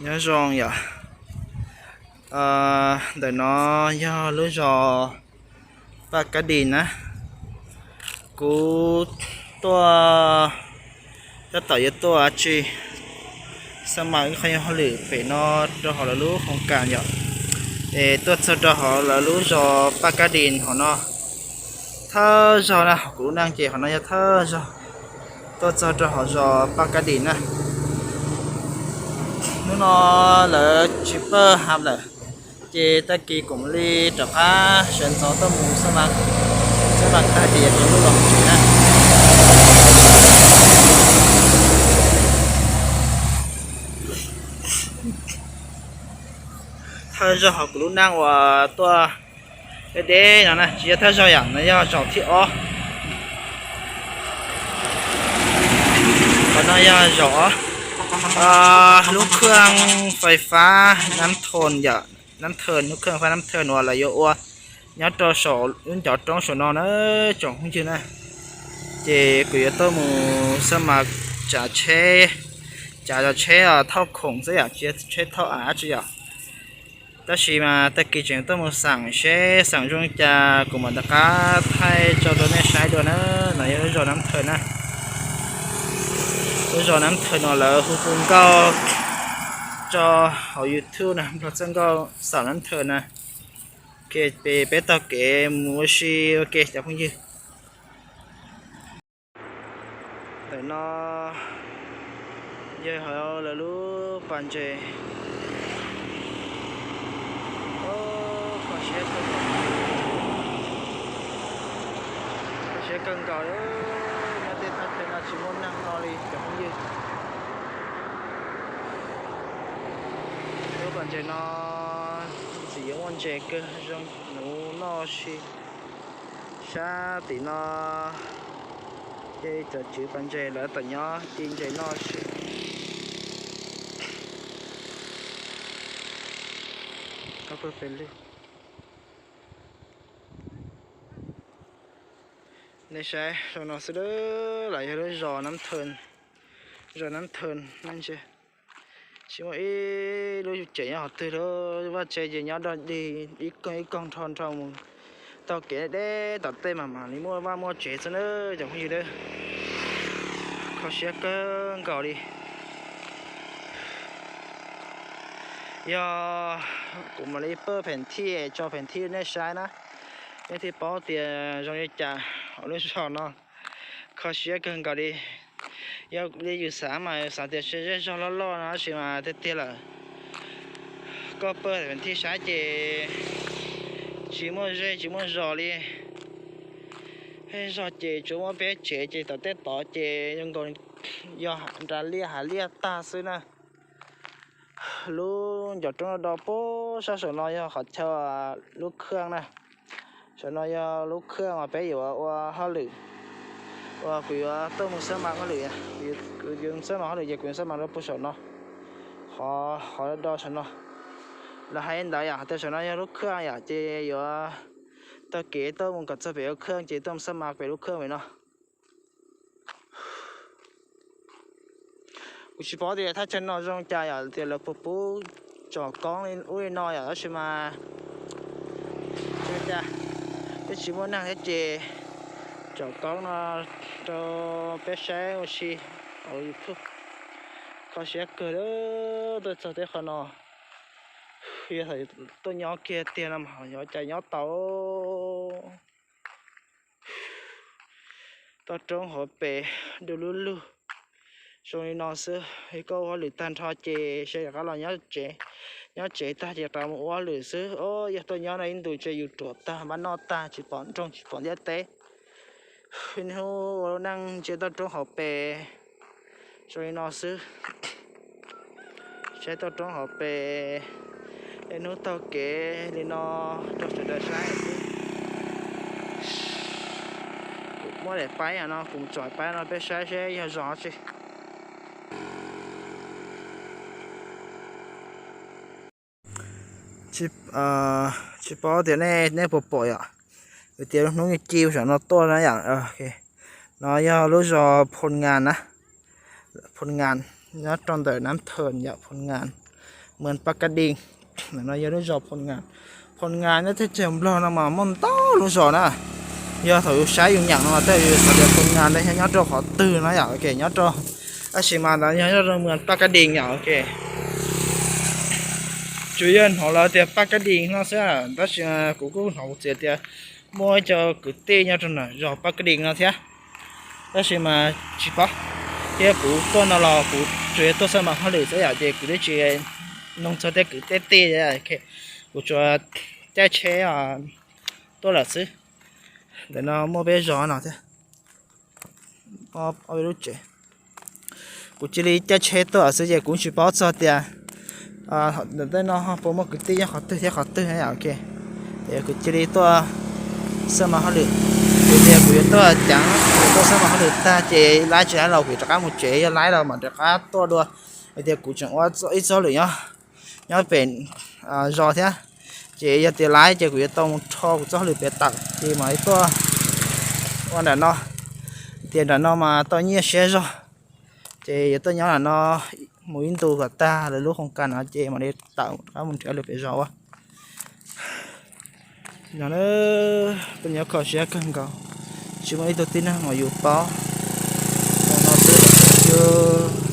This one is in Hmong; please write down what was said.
Nyob zoo yom, ntawm no yog lub zos Paj Kab Dis na. Kuv tuaj, tab tom yuav tuaj tsi, xab mas ib qho hauj lwm pem no rau hauv lawv lub khoos kas yom, es tuaj txog rau hauv lawv lub zos Paj Kab Dis hauv no. Thawj zaug na, kuv lub neej ces hauv no yog thawj zaug tuaj txog rau hauv zos Paj Kab Dis na. Hnub no lawv tsis pawj hav lawm, ces tag kis kuv mam li rov qab sawv ntxov tuaj mus xab mas, xab mas tag ces yuav rov lub los tsev na. Thawj zaug hauv kuv lub neej uas tuaj deb deb no na, tsis yog thawj zaug yom, no yog zaum thib ob. Qhov no yog zaum ob, lub khaj fais fab Nam Thoos yom, Nam Thoos, lub khaj fais fab Nam Thoos uas lawv yuav ua nyob rau saum lub ncov roob saum no na, tsoom phooj ywg na. Ces kuv yuav tuaj mus xab mas tsav tsheb, tsav cov tsheb thauj khoom xwb yom, tsis yog tsheb thauj av dab tsi yom. Tab sis mas tag kis tseem tuaj mus xeem seb xeem zoo li cas kuv mam rov qab thaij tso rau nej saib dua na. No yog lub zos Nam Thoos na. Lub zos Nam Thoos no lawv hu hu nkauj tso hauv YouTube na, Nplog txoj nkauj xaum Nam Thoos na. Ok, peb taug kev mus ua si ua ke cov phooj ywg. Ntawm no yog hauv lawv lub pas ntses. Kho siab, kho siab kawg nkaus li, nyob tej thaj chaw no tsis muaj neeg no li cov phooj ywg. Lub pas ntses no ntxim yuav muaj ntses kawg, zoo nuv noj si. Sab tim no ces cov tswv pas ntses lawv tom nyob ci ntses noj si. Nej saib zoo no xwb, los yog lub zos Nam Thoos, zos Nam Thoos no ntsia. Tsis muaj ib lub tsev nyob qhov twg li, vaj tse ces nyob dog dig ib koog ib koog nrho nrho mus. Taug kev deb tom tej mas mam li muaj vaj muaj tsev xwb na cov phooj ywg. Kho siab kawg nkaus li. Yog kuv mam li pawj pheem thij tso pheem thij nej saib na, nej thiaj paub tias zoo li cas hauv lub zos no. Kho siab kawg nkaus li. Yog li yus xav mas yus xav tias zej zog loj loj no tab sis mas tiag tiag lawm, koj pawj pheem thij saib ces tsis muaj zej tsis muaj zos li. Zej zog ces tsuas muaj peb tsev ces tom tej tod ces zoo nkaus yog nra liaj hav liaj tag xwb na. Lub ncov roob do do puag sab saum no yog qhov chaw lub khaj na. Saum no yog lub khaj uas peb yuav ua hauj lwm, uas kuv yuav tuaj mus xab mas hauj lwm. Kuv yuav xab mas hauj lwm ces kuv yuav xab mas rau puag saum no. Qhov, qhov do do saum no, lawv hais ntawd yom, hais tias saum no yog lub khaj yom, ces yuav taug kev tuaj mus kom txog pem lub khaj ces tuaj mus xab mas pem lub khaj pem no. Kuv tsis paub tias thaj chaw no zoo cas yom, tias lawv puas pub tsom koob ub li no yom, tab sis mas tsis, twb tsis muaj neeg thiab ces tsom koob no rau peb saib ua si hauv YouTube. Kho siab kawg li, tuaj txog tej qhov no, yog tuaj nyob kiag tiag no mas ho cas nyob tau. Toj roob hauv pes du lub lug zoo li no xwb. Koj ua hauj lwm tag nrho ces sawv rov qab los nyob tsev, nyob tsev tag ces rov mus ua hauj lwm xwb. Yog tuaj nyob no ib ntus ces yus ruam tag, npaj noj tag, tsis pom nroog tsis pom ntiaj teb. Hnub ua lub neej ntsia toj roob hauv pes zoo li no xwb. Saib toj roob hauv pes, hnub taug kev li no rau sawv daws saib xwb. Kuv muab daim paib no, kuv tsom paib no peb saib seb yog zos tsi. Tsis paub tias nej, nej puas pom yom, tias lub hnub nyoog ci saum no tuaj na yom. No yog lub zos Phoo Ngas na, Phoo Ngas, nyob rau ntawm Nam Thawm yom, Phoo Ngas. Muas Paj Kab Dee. No yog lub zos Phoo Ngas. Phoo Ngas nyob teb chaws Nplog no mas muaj ntau lub zos na. Yog thaum yus saib yus nyeem no mas tej yus xav tias Phoo Ngas ntawd yog nyob rau qhov twg no yom, ok, nyob rau, tab sis mas ntawd yog nyob rau Muas Paj Kab Dee yom, ok. Tsuas yog hnov lawv tias Paj Kab Dee no xwb, tab sis kuv kuj hnov txiv tias muaj ib co kwv tij nyob rau nram zos Paj Kab Dee no thiab, tab sis mas tsis paub. Thiab kuv tuaj no los kuv tsuas yog tuaj xab mas hauj lwm xwb yom, ces kuv twb tsis noog txog tej kwv tej tij, kuv tsuas caij tsheb tuaj lawm xwb. Ntawm no muaj peb zos no thiab, ob lub tsev. Kuv cia li caij tsheb tuaj xwb ces kuv tsis paub txog tias ntawm tej no puas muaj kwv tij nyob qhov twg thiab qhov twg na yom, ok. Ces kuv cia li tuaj xab mas hauj lwm, vim tias kuv yuav tuaj ceev, kuv tuaj xab mas hauj lwm tag ces laib tsis laib los kuv rov qab mus tsev, yog laib los mam rov qab tuaj dua. Vim tias kuv tseem ua ib txoj hauj lwm nyob, nyob pem zos thiab, ces yog tias laib ces kuv yuav tau mus rho kuv txoj hauj lwm pem tawm ces mam li tuaj ua nram no. Tias nram no mas tau nyiaj siab zog, ces yuav tuaj nyob nram no mus ib ntus kom tag lawv lub khoos kas no ces mam li tawm rov qab mus nrhiav hauj lwm pem zos ua. No tuaj nyob kho siab kawg nkaus, tsis muaj ib tug tib neeg uas yus paub. No xwb,